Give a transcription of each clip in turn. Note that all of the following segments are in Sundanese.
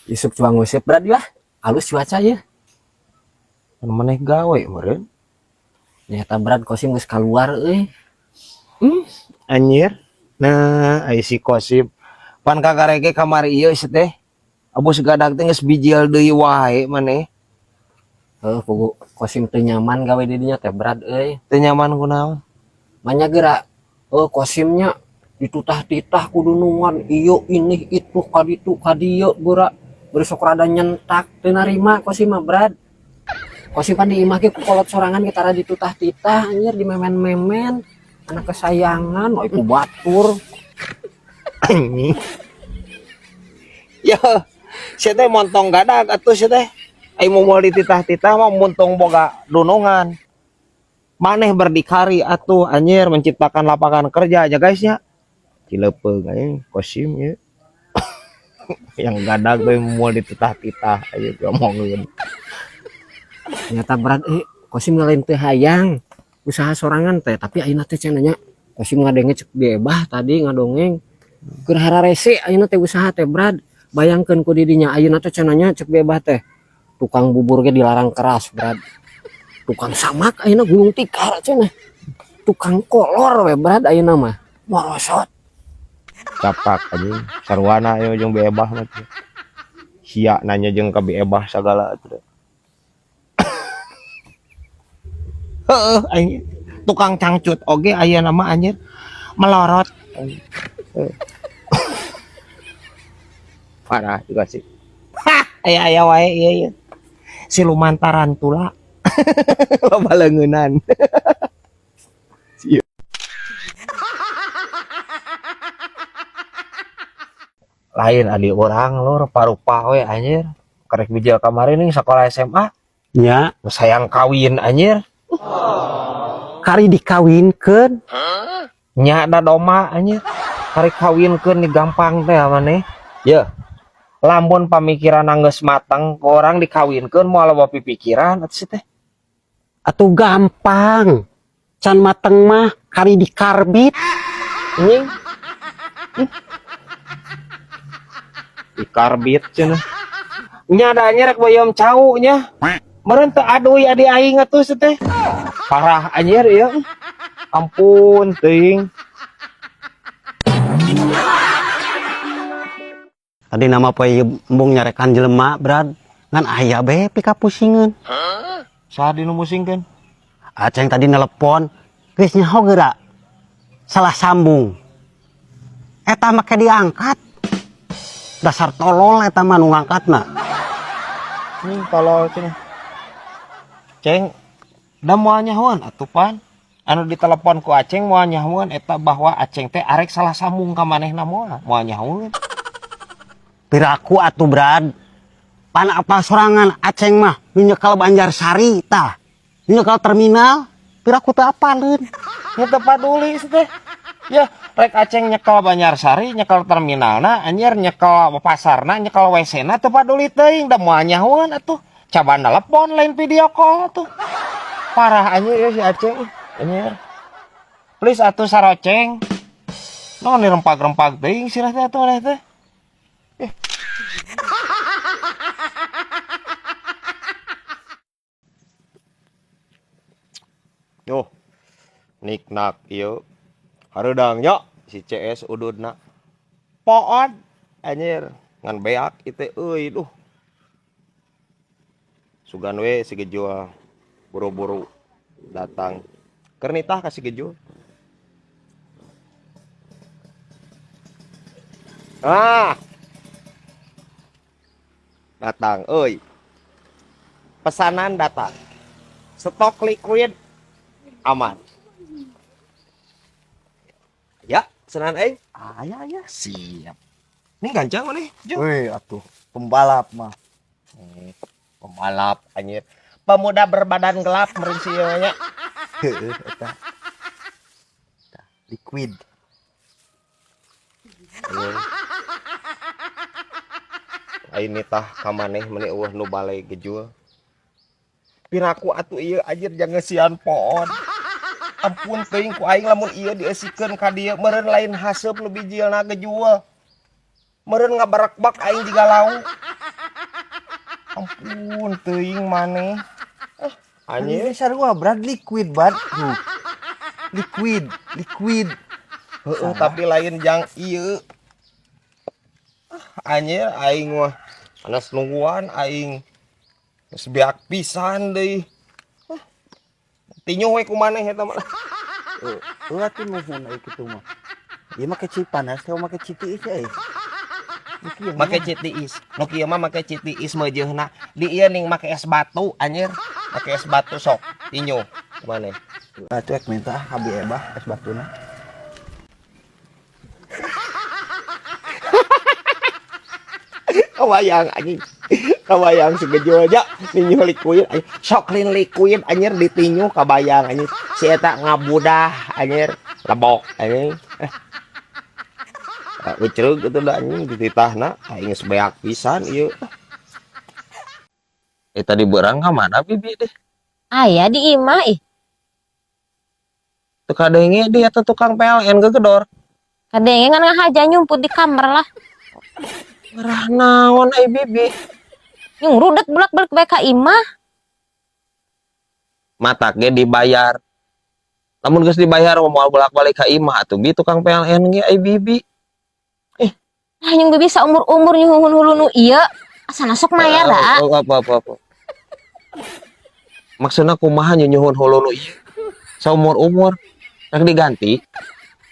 Isuk cuang nguseup Brad lah. Alus cuaca ya. Kan maneh gawe meureun. Nyata Brad Kosim geus kaluar euy. Anjir. Nah, ai si Kosim pan kagarege kamari ieu sih teh. Abus gadag teh geus bijil deui wae maneh. Heuh, pugu Kosim teu nyaman gawe di dinya teh Brad euy. Teu nyaman kunaon? Manya geura oh Kosimnya ditutah-titah kudu nungan iyo ini itu kaditu kadieu geura beri sok rada nyentak teu narima Kosim mah Brad. Kosim pan di imah ge ku kolot sorangan ge tara ditutah-titah anjir dimemen-memen anak kesayangan oi ku batur. Anjing. Ya, sia teh montong gadag atuh sia teh. Ai moal dititah-titah mah montong boga dunungan. Maneh berdikari atuh anjir menciptakan lapangan kerja aja guys nya. Cilepeung anjing Kosim ieu. Yang gadag teh moal dititah-titah aja ngomongin. Nyata Brad Kosim ngalain teu hayang usaha sorangan teh tapi ayeuna teh cenah nya Kosim ngadenge cek Bi Ebah tadi ngadongeng keur hararese ayeuna teh usaha teh Brad. Bayangkeun ku didinya ayeuna teh cenah nya cek Bi Ebah teh tukang bubur ge dilarang keras Brad. Tukang samak ayeuna gulung tikar cenah. Tukang kolor we Brad ayeuna mah morosot. Capak anjing sarwana ieu jeung Bi Ebah mah teh. Sia nanya jeung ka Bi Ebah sagala atuh. Heeh anjing tukang cangcut oge ayeuna mah anjir melorot. Parah juga sih. Hah, aya-aya wae ieu ieu. Siluman tarantula. Loba leungeunan. Lain adi urang lur parupa we anjir. Karek bijil kamari nih sekolah SMA. Nya. Sayang kawin anjir. Kari dikawinkeun. Nya da doma anjir. Kari kawinkeun nih gampang teh maneh. Ye. Lamun pamikiran geus mateng, ku orang dikawinkeun moal loba pipikiran atuh sih teh. Atuh gampang. Can mateng mah kari dikarbit. Anjing. Dikarbit cenah. Nya da anjir rek boyom cau nya. Meureun teu aduy adi aing atuh sih teh. Parah anjir ieu. Ampun teuing. Tadi nama poe ieu embung nyarekan jelema, Brad. Ngan aya be pikapusingeun. Saha dinu musingkeun? Aceng tadi nelepon, geus nyaho geura. Salah sambung. Eta make diangkat. Dasar tolol eta mah nu ngangkatna. Tolol cenah. Ceng, da moal nyahoan atuh pan. Anu ditelepon ku Aceng moal nyahoan eta bahwa Aceng teh arek salah sambung ka manehna moal, moal nyahoan. Piraku atuh Brad. Pan apa sorangan Aceng mah nu nyekal Banjarsari tah. Nu nyekal terminal, piraku teu apaleun. Nya teu paduli sih teh. Ya, rek Aceng nyekel Banjarsari, nyekel terminalna, anjir nyekel pasarna, nyekel W C-na teu paduli teuing da moal nyahoan atuh. Coba nelepon lain video call atuh. Parah anjir ya si Aceng, anjir. Please atuh saroceng. Naon dirempag-rempag teuing sirah teh atuh maneh teh. Yo, niknak ieu. Hareudang nya si CS ududna. Poon anjir ngan beak ieu euy duh. Sugan we si Gejul buru-buru datang. Keur nitah ka si Gejul. Ah. Datang euy. Pesanan datang. Stok liquid aman. Ya, pesanan euy. Aya ya. Siap. Ini gancang maneh, Jung. Wih, atuh pembalap mah. Pembalap anjir. Pemuda berbadan gelap meureun si ieu nya. Heeh, eta. Eta, liquid. Aing nitah ka maneh meuni eueuh nu bale Gejul. Piraku atuh ieu anjir jangan sian poon. Ampun teuing ku aing lamun ieu diesikeun ka dieu meureun lain haseup nu bijilna Gejul. Meureun ngabarekbak aing jiga lauk. Ampun teuing maneh. Eh, Anjir anjir. Sarua, Brad, liquid, Bad. Tuh. Liquid, liquid. Heeh, tapi lain jang ieu. Ah, anjir aing mah panas nungguan aing. Geus beak pisan deui. Ah, tinyu we ku maneh eta mah. Heeh, atuh nuhun euy kitu mah. Ieu make ci panas teh make ci tiis euy. Nu kieu mah. Make ci tiis. Nu kieu mah make ci tiis meujeuna. Di ieu ning make es batu anjir. Make es batu sok tinyu ku maneh. Atuh ek minta ka Bi Ebah es batuna. Kabayang anjing. Kabayang segejol aja ninyu liquid anjing. Sok lin liquid anjir ditinyu kabayang anjing. Si eta ngabudah anjir lebok anjing. Eh, ucrug itu dah anjing dititahna aing geus beak pisan ieu. Eh tadi berang ka mana bibi deh? Aya di imah ih. Teu kadenge dia eta tukang PLN gegedor. Kadenge ngan ngahaja nyumput di kamar lah. Ngerah naon ai bibi? Yung rudet bolak-balik bae ka imah. Matak ge dibayar. Lamun geus dibayar mah moal bolak-balik ka imah atuh bi tukang PLN ge ai bibi. Ah yung bibi saumur-umur nyuhun hulu nu ieu. Asana sok mayar da. Oh, apa apa apa. Maksudna kumaha nyuhun hulu nu ieu? Saumur-umur rek diganti.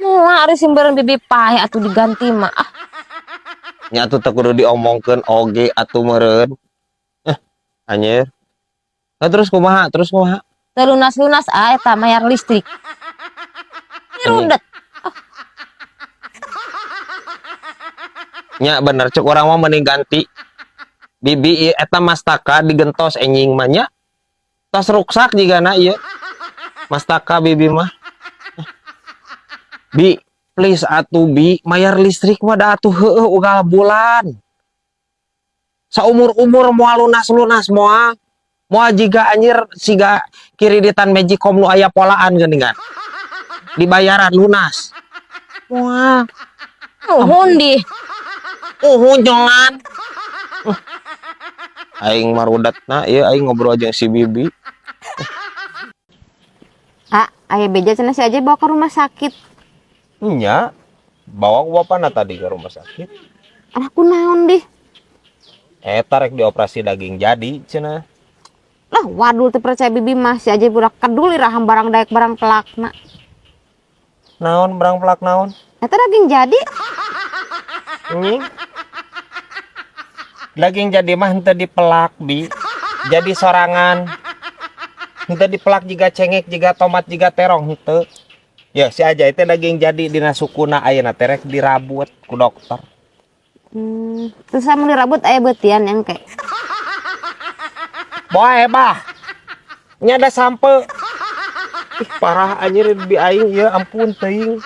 Moal ari simberan bibi paeh atuh diganti mah. Ah, Nya atuh teu kudu diomongkeun oge atuh meureun. Eh, anjir. Nah, terus kumaha? Terus kumaha? Teu lunas-lunas ah eta mayar listrik. Ini rudet. Nya bener cek urang mah mending ganti. Bibi ieu eta mastaka digentos enjing mah nya. Tos ruksak jigana ieu. Mastaka bibi mah. Bi, please atuh bi, mayar listrik mah da atuh heueuh ugal bulan. Saumur-umur moal lunas-lunas moal. Moal jiga anjir siga kiriditan Magicom nu aya polaan geuningan. Dibayaran lunas. Moal. Nuhun di. Uhun jongan. Aing marudatna ieu aing ngobrol jeung si Bibi. Ah, aya beja cenah si Ajay bawa ke rumah sakit. Nya, bawa ku bapana tadi ke rumah sakit. Anak ku naon dih? Eta rek dioperasi daging jadi cenah. Lah wadul teu percaya bibi mah si Ajay budak kedul iraham barang daek barang pelakna. Naon barang pelak naon? Eta daging jadi. Nying. Daging jadi mah henteu dipelak bi. Jadi sorangan. Henteu dipelak jiga cengek jiga tomat jiga terong henteu. Ya si Ajay teh daging jadi dina sukuna ayeuna teh rek dirabut ku dokter. Terus amun dirabut aya beutian yang ke. Boe bah. Nya da sampe. Ih, parah anjir bi aing ieu ampun teuing.